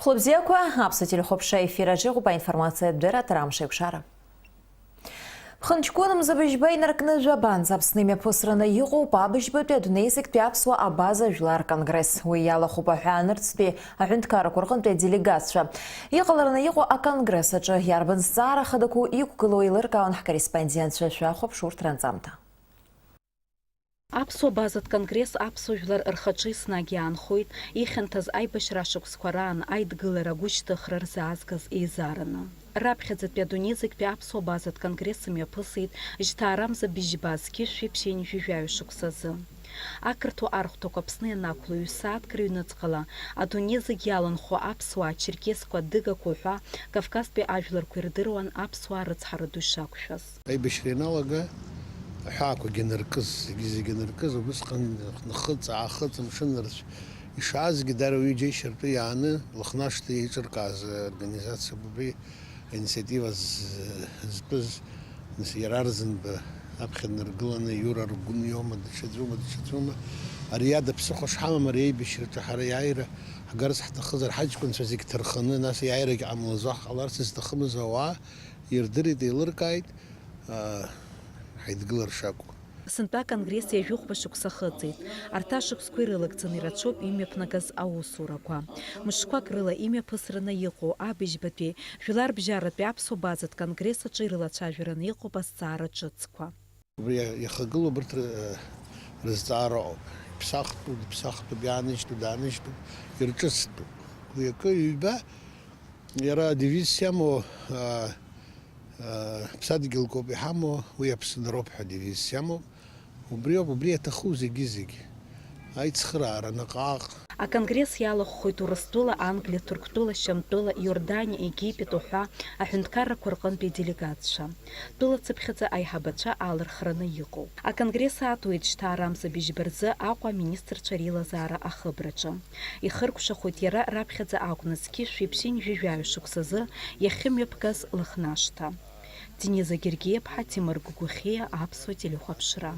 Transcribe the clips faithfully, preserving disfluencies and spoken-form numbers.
Хәлыбзиақәа, Аԥсуа телехәаԥшра ефир аҿы иҟоуп аинформациатә дырраҭара Амш еиқәшара. Ԥхынҷкәын мза быжьба инаркны жәабанӡа Аԥсны имҩаԥысраны иҟоуп абыжьбатәи адунеи зегьтәи аԥсуа абаза жәлар конгресс. Уи иалахәуп аҳәаа нырцәтәи аҳәынҭқаррақәа рҟынтәи аделегатцәа. Иҟалараны иҟоу аконгресс аҿы иарбан зҵаара хадақәоу иқәгылоу еилыркаауан ҳкорреспондентцәа, шәахәаԥш урҭ ранҵамҭа. Аԥсуа базатә конгресс аԥсуа жәлар рхаҿы еснагь иаанхоит, ихьанҭаз аибашьра ашықәсқәа раан аидгылара агәышьҭыхра рзаазгаз еизараны. Раԥхьаӡатәи адунеи зегьтәи аԥсуа базатә конгресс имҩаԥысит жьҭаарамза быжьба зқьышәи ԥшьынҩажәи жәаҩа шықәсазы. Ақырҭуа архәҭақәа Аԥсны ианақәло ҩ-сааҭк рыҩныҵҟала, адунеи зегь иаланхо аԥсуаа, ачерқьесқәа, адыгақәа уҳәа Кавказтәи ажәларқәа ирдыруан аԥсуаа рыцҳара ду шақәшәаз. Аибашьра ианалага, аҳәаақәагьы аныркыз, зегьы-зегьы аныркыз, убысҟан нхыҵ-аахыҵ амшын рацә ишаазгьы, дара уи џьеишьартәы иааны Лыхнашҭа еиҿыркааз организациа убри аинициатива з-, зтәыз, нас, иара Арӡынба аԥхьа днаргыланы, Иура Аргәын иоума, даҽаӡәума, даҽаӡәума, ари иада ԥсыхәа шҳамам, ари аибашьраҿы ҳара иааира ҳгарц ҳҭахызар, ҳаҷкәынцәа зегь ҭарханы, нас иааирагь ҟамлаӡо ҳҟаларц зҭахымыз ауаа ирдырит, еилыркааит, аа, ҳаидгылар шакәу. Сынтәа аконгресс ҩажәихәба шықәса ахыҵит. Арҭ ашықәсқәа ирылагӡаны ирацәоуп имҩаԥнагаз аусурақәа. Мышқәак рыла имҩаԥысраны иҟоу абыжьбатәи жәларбжьаратәи аԥсуа базатә конгресс аҿы ирылацәажәараны иҟоуп азҵаара ҿыцқәа. Убри иахагылоу абарҭ ры-, рызҵаароуп. Иԥсахтәу, дыԥсахтәуп, иааныжьтәу, дааныжьтәуп, ирҿыцтәуп. Уи акы, ҩба, иара адевизс иамоу, а, а, ԥсадгьылк ауп иҳамоу, уи Аԥсынроуп ҳәа адевизс иамоуп. Убриоуп, убри иаҭаху зегьы-зегь. Аицхыраара наҟ-ааҟ. Аконгресс иалахәхоит Урыстәыла, Англиа, Ҭырқәтәыла, Шьамтәыла, Иорданиа, Египет уҳәа аҳәынҭқаррақәа рҟынтәи аделегатцәа. Тәылацыԥхьаӡа аиҳабацәа аалырхраны иҟоуп. Аконгресс аатуеит жьҭаарамза быжьба рзы Аҟәа аминистрцәа реилазаара ахыбраҿы. Ихыркәшахоит иара раԥхьаӡа акәны зқьышәи ԥшьынҩажәи жәаҩа шықәсазы иахьымҩаԥгаз Лыхнашҭа. Дениза Гергиаԥҳа, Ҭемыр Гәгәыхьиа, Аԥсуа телехәаԥшра.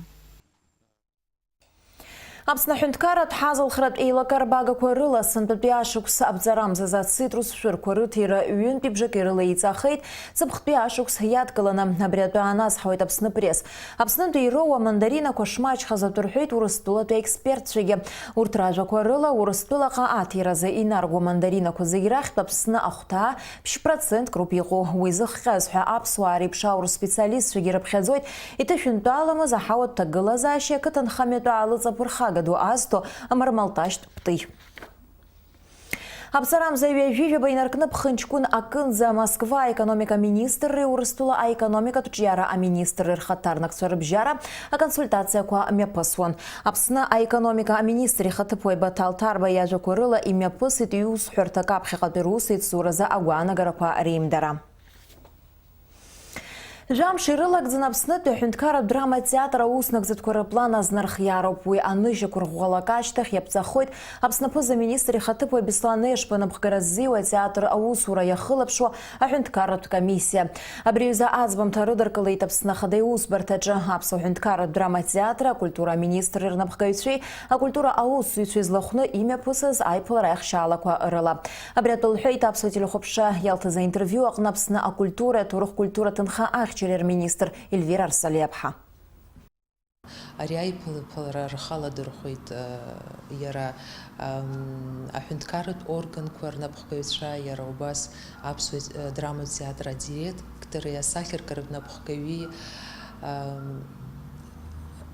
Аԥсны аҳәынҭқарратә ҳазалхратә еилакарбагақәа рыла сынтәатәи ашықәс абҵарамзазы ацитрус шәырқәа рыҭира ҩынтәи бжаки рыла еиҵахеит, ҵыԥхтәи ашықәс иадкыланы. Абри атәы ааназҳауеит Аԥсны Пресс. Аԥснынтәи ироуа амандаринақәа шмаҷхаз атәы рҳәеит Урыстәылатәи аекспертцәагьы. Урҭ ражәақәа рыла, Урыстәылаҟа аҭиразы инарго амандаринақәа зегь рахьтә Аԥсны ахәҭаа ԥшь процентк роуп иҟоу. Уи зыхҟьаз ҳәа аԥсуаа реиԥш аурыс специалистцәагьы рыԥхьаӡоит, иҭышәынтәаламыз аҳауатә ҭагылазаашьеи ақыҭанхамҩатәы аалыҵаԥырхага ду азҭо амармалташьтә пти. Абҵарамза ҩажәижәаба инаркны ԥхынҷкәын акынӡа Москва аекономика министрреи Урыстәыла аекономикатә ҿиара аминистрреи рхаҭарнакцәа рыбжьара аконсультациақәа мҩаԥысуан. Аԥсны аекономика аминистр ихаҭыԥуаҩ Баҭал Ҭарба иажәақәа рыла, имҩаԥысит иусҳәарҭак аԥхьаҟатәи русеицуразы агәаанагарақәа реимдара. Жәамш ирылагӡаны Аԥснытәи аҳәынҭқарратә драма театр аус нагӡатәқәа рыплан азнархиароуп. Уи аныжь ақәырӷәӷәалак ашьҭахь иаԥҵахоит Аԥсны аԥыза-министр ихаҭыԥуаҩ Беслан Ешба напхгара ззиуа атеатр аусура иахылаԥшуа аҳәынҭқарратә комиссиа. Абри аҩыза аӡбамҭа рыдыркылеит Аԥсны Ахада Иусбарҭаҿы. Аԥсуа ҳәынҭқарратә драма театр, акультура аминистрреи рнапхгаҩцәеи акультура аусзуҩцәеи злахәны имҩаԥысыз аиԥылара аихшьаалақәа рыла. Абри атәы лҳәеит Аԥсуа телехәаԥшра иалҭаз аинтервиу аҟны Аԥсны акультуреи аҭоурых-культура ҭынха ахьчареи рминистр Ельвира Арсалиаԥҳа. Ари аиԥылара рхаладырхәеит, э, иара, ам, аҳәынҭқарратә органқәа рнапхгаҩцәа, иара убас Аԥсуа, э, драматә театр адиректори асахьаркыратә напхгаҩи, ам,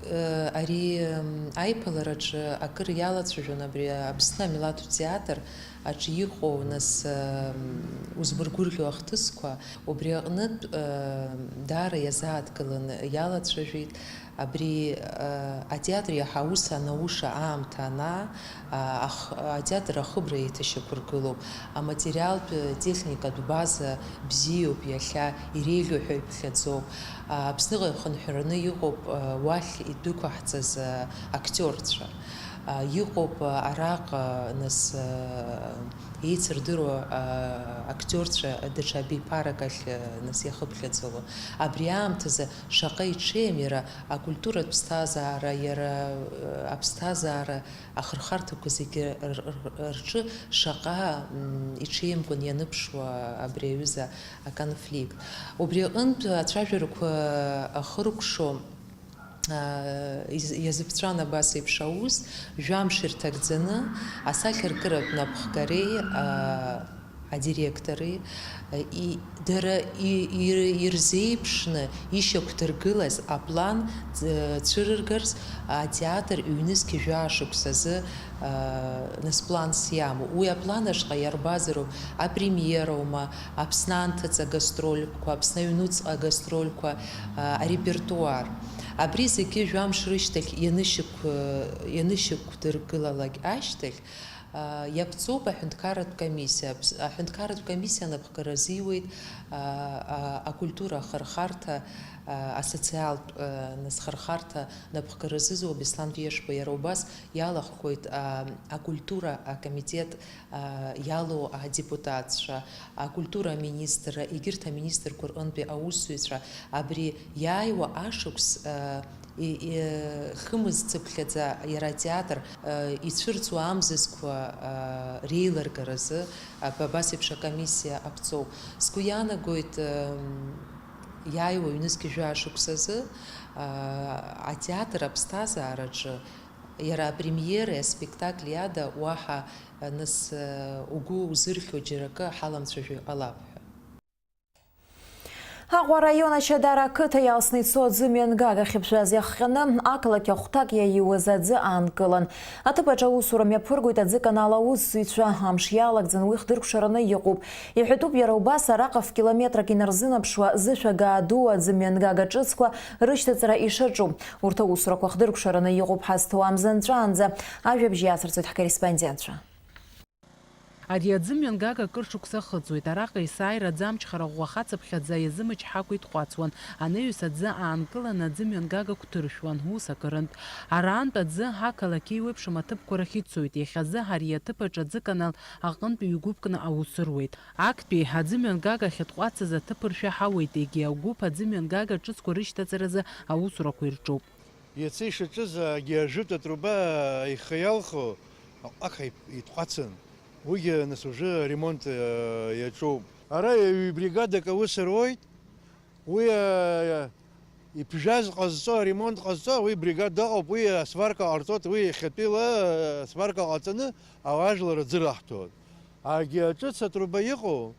э, ари, ам, аиԥылараҿы акыр иалацәажәон абри Аԥсны амилаҭтә театр аҿы иҟоу, нас, ам, узмыргәырӷьо ахҭысқәа, убри аҟнытә, э, даара иазааҭгыланы иалацәажәеит. Абри, э, атеатр иаҳа аус анауша аамҭа анаа, а, ах-, атеатр ахыбра еиҭашьақәыргылоуп. Аматериалтә, э, техникатә база бзиоуп иахьа, иреиӷьу ҳәа иԥхьаӡоуп. А, Аԥсныҟа ихынҳәраны иҟоуп, э, уахь идәықәаҳҵаз, э, актиорцәа. А, иҟоуп, э, араҟа, нас, э, Еицырдыруа, аа, актиорцәа даҽа абиԥарак ахь, аа, нас иахыԥхьаӡало. Абри аамҭазы шаҟа иҽеим иара акультуратә ԥсҭазаара, иара, аа, аԥсҭазаара ахырхарҭақәа зегьы р-, р-, рҿы шаҟа, м, иҽеимкәан ианыԥшуа абри аҩыза аконфликт. Убри аҟынтә ацәажәарақәа ахыркәшо, аа, из-, иазыԥҵәан абас еиԥш аус, жәамш ирҭагӡаны, асахьаркыратә напхгареи, аа, адиректори, и-, дара и-, ир-, ирзеиԥшны ишьақәдыргылаз аплан ц-, цәырыргарц, атеатр ҩнызқь жәаа шықәсазы, аа, нас планс иамоу. Уи аплан ашҟа иарбазароуп апремиероума, Аԥсны анҭыҵ агастрольқәа, Аԥсны аҩнуҵҟа агастрольқәа, аа, арепертуар. Абри зегьы жәамш рышьҭахь ианышьақә-, ианышьақәдыргылалак ашьҭахь, аа, иаԥҵоуп аҳәынҭқарратә комиссиа. Аԥс-, аҳәынҭқарратә комиссиа анапхгара азиуеит, аа, а-, акультура ахырхарҭа, аа, асоциалтә, аа, нас хырхарҭа напхгара азызуа Беслан Вешба. Иара убас иалахәхоит, аа, акультура акомитет, аа, иалоу адепутатцәа, акультура аминистрра, егьырҭ аминистрқәа рҟынтәи аусзуҩцәа абри иааиуа ашықәс, аа, и-, и-, хымыз цыԥхьаӡа иара атеатр, аа, ицәырҵуа амзызқәа, аа, реилыргаразы, аб-, абас еиԥш акомиссиа аԥҵоуп. Сгәы иаанагоит, м, иааиуа ҩнызқь жәаа шықәсазы, аа, атеатр аԥсҭазаараҿы иара апремиереи аспектакли ада уаҳа, нас, угәы узырхьуа џьара акы ҳаламцәажәо иҟалап ҳәа. Аҟәа араион Ачадара ақыҭа иалсны ицо аӡы мҩангага ахьыԥжәаз иахҟьаны, ақалақь ахәҭак иаиуаз аӡы аанкылан. Аҭыԥ аҿы аусура мҩаԥыргоит аӡыканал аусзуҩцәа. Амш иалагӡаны уи хдыркәшараны иҟоуп. Иҳәатәуп иара убас араҟа ф-километрак инарзынаԥшуа зышәагаа ду аӡы мҩангага ҿыцқәа рышьҭаҵара ишаҿу. Урҭ аусурақәа хдыркәшараны иҟоуп ҳазҭоу амза нҵәаанӡа. Ажәабжь иацырҵоит ҳкорреспондентцәа. Ари аӡы мҩангага акыр шықәса ахыҵуеит. Араҟа есааира аӡы амчхара ӷәӷәа хацыԥхьаӡа иазымчҳакәа итҟәацуан. Анаҩс аӡы аанкыланы аӡы мҩангага гәҭыршәуан, ус акырынтә. Араантә аӡы ақалақь еиуеиԥшым аҭыԥқәа рахь ицоит. Иахьазы ари аҭыԥ аҿы аӡыканал аҟынтә ҩ-гәыԥкны аус руеит. Актәи аӡы мҩангага ахьытҟәацыз аҭыԥ ршәа ҳауеит, егьи агәыԥ аӡы мҩангага ҿыцқәа рышьҭаҵаразы аусурақәа ирҿуп. Иацы ишаҿыз агьи ажытә атруба ихы иалху аҟәақҳа итҟәацын. Уигьы, нас, уже аремонт, э, иаҿуп. Ара ҩ-бригадак аус руеит. Уи, э, иԥжәаз ҟазҵо, аремонт ҟазҵо, уи бригада ыҟоуп, уи асварка ҟарҵоит, уи иахьатәила, э, асварка ҟаҵаны ауаажәлар аӡы раҳҭоит. Агьи аҿыц атруба иҟоу,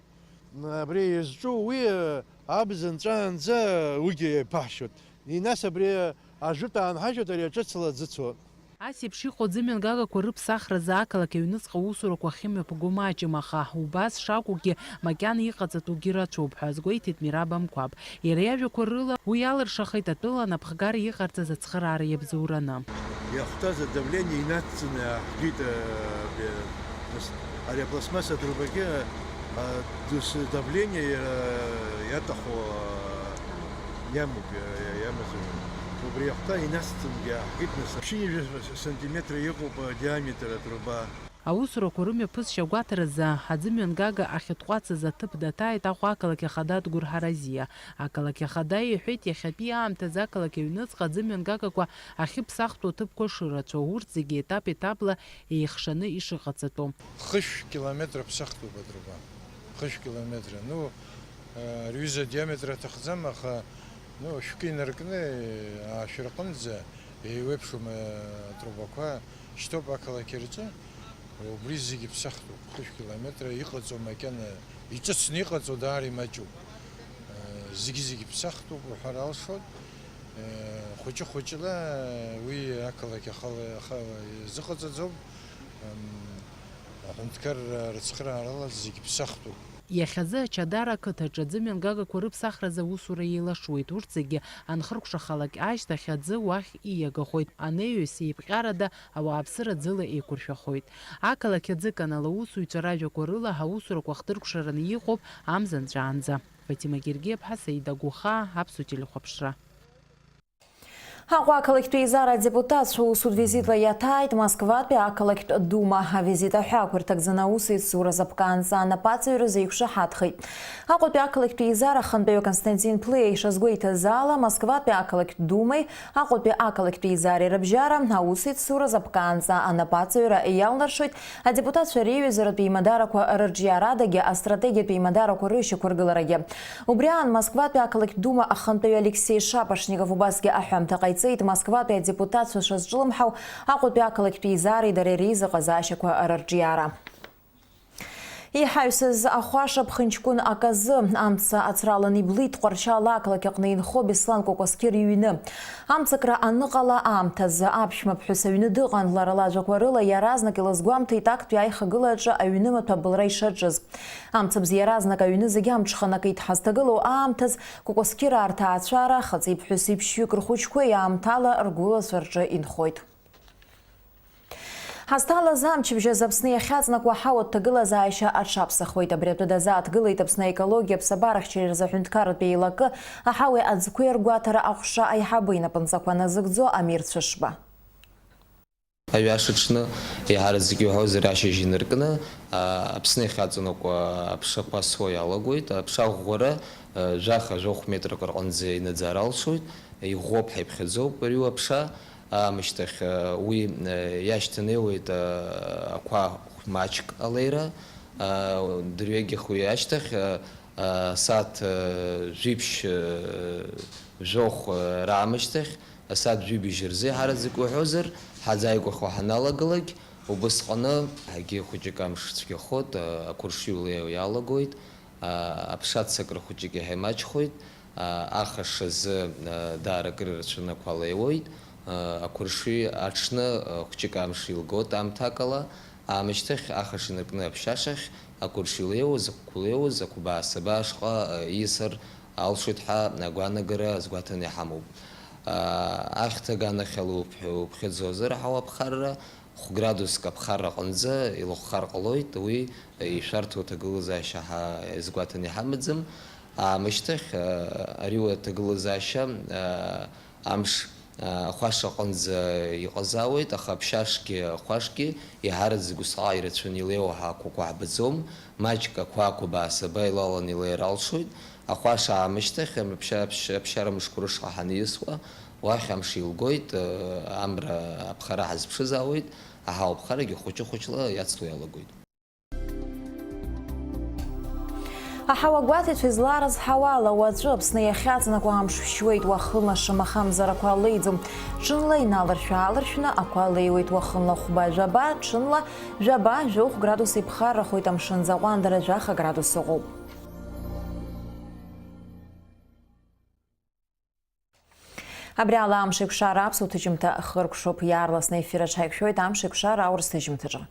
абри изҿу, уи, э, абз нҵәаанӡа уигьы еиԥаҳшьоит. И нас абри ажытә аанҳажьуеит, ари аҿыцла аӡы цоит. Ас еиԥш иҟоу аӡы мҩангагақәа рыԥсахразы ақалақь аҩныҵҟа аусурақәа ахьымҩаԥго маҷым, аха убас шакәугьы, макьана иҟаҵатәугьы рацәоуп ҳәа азгәеиҭеит Мираб Амқәаб. Иара иажәақәа рыла, уи алыршахеит атәыла анапхгара иҟарҵаз ацхыраара иабзоураны. Иахәҭаз адавление инацҵаны иаҳгеит, э, бе-, нас, ари апластмасса атрубагьы, э, дус давление, э, иаҭаху, э, иамоуп, э, иамазароуп. Убри иахәҭа инацҵангьы иаҳгеит, нас, ԥшьынҩажәа сантиметра иҟоуп, э, диаметр атруба. Аусурақәа рымҩаԥысшьа агәаҭаразы, аӡы мҩангага ахьытҟәацыз аҭыԥ даҭааит Аҟәа ақалақь ахада Адгәыр Ҳаразиа. Ақалақь ахада иҳәеит, иахьатәи аамҭазы ақалақь аҩныҵҟа аӡы мҩангагақәа ахьыԥсахтәу аҭыԥқәа шырацәоу, урҭ зегьы етап-етапла еихшаны ишыҟаҵатәу. Хышә километр аԥсахтәуп атруба. Хышә километр. Ну, э, рҩыза диаметр аҭахӡам, аха, ну, шәкы инаркны, э, аашәырҟынӡа еиуеиԥшым, э, атрубақәа шьҭоуп ақалақь рҿы. Убри зегьы ԥсахтәуп, хышә километр иҟаҵоу макьана, иҿыцны иҟаҵоу даара имаҷуп. Зегьы-зегьы ԥсахтәуп уҳәар алшоит. Хәыҷы-хәыҷла уи ақалақь ахала, ахала изыҟаҵаӡом. Аҳәынҭқарра рыцхыраарала зегьы ԥсахтәуп. Иахьазы Ачадара ақыҭаҿы аӡы мҩангагақәа рыԥсахразы аусура еилашуеит. Урҭ зегьы анхыркәшахалак ашьҭахь аӡы уахь ииагахоит. Анаҩс еиԥҟьарада ауааԥсыра ӡыла еиқәыршәахоит. Ақалақь аӡыканал аусзуҩцәа ражәақәа рыла, ҳаусурақәа хдыркәшараны иҟоуп амза нҵәаанӡа. Фатима Гергиаԥҳа, Саида Гәыхаа, Аԥсуа телехәаԥшра. Аҟәа ақалақьтә еизара адепутатцәа усутә визитла иаҭааит Москватәи ақалақьтә Дума. Авизит аҳәаақәа ирҭагӡаны аусеицура азы аԥкаанҵа анапаҵаҩразы иқәшаҳаҭхеит. Аҟәатәи ақалақьтә еизара ахантәаҩы Константин Плиа ишазгәеиҭаз ала, Москватәи ақалақьтә Думеи Аҟәатәи ақалақьтә еизареи рыбжьара аусеицура азы аԥкаанҵа анапаҵаҩра иалнаршоит адепутатцәа реиҩызаратә еимадарақәа рырҿиарадагьы астратегиатә еимадарақәа рышьақәыргыларагьы. Убри аан, Москватәи ақалақьтә Дума ахантәаҩы Алексеи Шапошников убасгьы аҳәамҭа ҟаиҵеит Москватәи адепутатцәа шазҿлымҳау Аҟәатәи ақалақьтә еизареи дареи реизыҟазаашьақәа рырҿиара. Иҳаҩсыз ахәаша ԥхынҷкәын аказы амца ацралан иблит Тҟәарчал ақалақь аҟны инхо Беслан Кәакәасқьыр иҩны. Амцакра аныҟала аамҭазы аԥшәмаԥҳәыс аҩны дыҟан, лара лажәақәа рыла иаразнак илызгәамҭеит актәи аихагылаҿы аҩны маҭәа абылра ишаҿыз. Амцабз иаразнак аҩны зегьы амҽханакит. Ҳазҭагылоу аамҭаз Кәакәасқьыраа рҭаацәара, хаҵеи ԥҳәыси ԥшьҩык рхәыҷқәеи аамҭала ргәылацәа рҿы инхоит. Ҳазҭалаз амчыбжь азы Аԥсны иахьаҵнакуа аҳауа ҭагылазаашьа аҽаԥсахуеит. Абри атәы дазааҭгылеит Аԥсны аекологиа аԥсабарахьчареи рзы аҳәынҭқарратә еилакы аҳауеи аӡқәеи ргәаҭара аҟәша аиҳабы инапынҵақәа назыгӡо Амир Цәышба. Аҩаша ҽны, еиҳараӡак иуҳәозар, ашьыжь инаркны, а, Аԥсны иахьаҵанакуа аԥша қәасуа иалагоит. Аԥша ӷәӷәара, а, жәаха, жәохә метрак рҟынӡа инаӡар алшоит. Иӷәӷәоуп ҳәа иԥхьаӡоуп ари аԥша. Аамышьҭахь, а, уи, а, иашьҭанеиуеит, а, ақәа маҷк алеира. А, дырҩегьых уи ашьҭахь, а, а, сааҭ, а, жәиԥшь, а, жәохә, а, раамышьҭахь, асааҭ жәибжь рзы, еиҳараӡак уҳәозар, ҳаӡаигәахо ҳаналагалак, убысҟаны ҳагьы хәыҷык амш цәгьахоит, а, ақәыршҩы леиуа иалагоит, а, аԥша ццакра хәыҷык иаҳа имаҷхоит, а, ахаш азы, а, даара акыр ирацәаны ақәа леиуеит, а, ақәыршҩы аҽны, а, хәыҷык амш илгоит аамҭакала, аамышьҭахь ахаш инаркны аԥшьашахь ақәыршҩы леиуа, закәқәа леиуа, закәбаа сабаа ашҟа, а, ииасыр алшоит ҳәа агәаанагара азгәаҭаны иҳамоуп. А, ахьҭа аганахьала уԥ-, уԥхьаӡозар, аҳауа аԥхарра хә градуск аԥхарра аҟынӡа илахәхар ҟалоит, уи ишәарҭоу аҭагылазаашьа ҳа-, изгәаҭаны иҳамаӡам. Аамышьҭахь, а, ари уи аҭагылазаашьа, а, амш, а, ахәаша аҟынӡа иҟазаауеит, аха аԥшьашгьы ахәашгьы еиҳараӡак усҟак ирацәаны илеиуа ҳақәақәа ҳбаӡом. Маҷк ақәа-ақәа баасаба илаланы илеир алшоит. Ахәаша аамышьҭахь, аԥшьа-, аԥшь-, аԥшьара мышқәа рышҟа ҳаниасуа, уахь амш илгоит, э, амра аԥхара ҳазԥшызаауеит, аҳауа аԥхарагьы хәыҷы-хәыҷла иацло иалагоит. Аҳауагәаҭаҩцәа изларызҳауала, уаҵәы Аԥсны иахьаҵнакуа амш шәшьуеит, уахынла шамахамзарақәа леиӡом. Ҽынла иналаршә-ааларшәны ақәа леиуеит, уахынла хәба-жәаба, ҽынла жәаба-жәохә градус иԥхаррахоит, амшын аӡы аҟәандара жәаха градус ыҟоуп. Абри ала амш еиқәшара аԥсуа ҭыжьымҭа хыркәшоуп. Иаарласны аефир аҿы ҳаиқәшәоит амш еиқәшара аурыс ҭыжьымҭаҿы.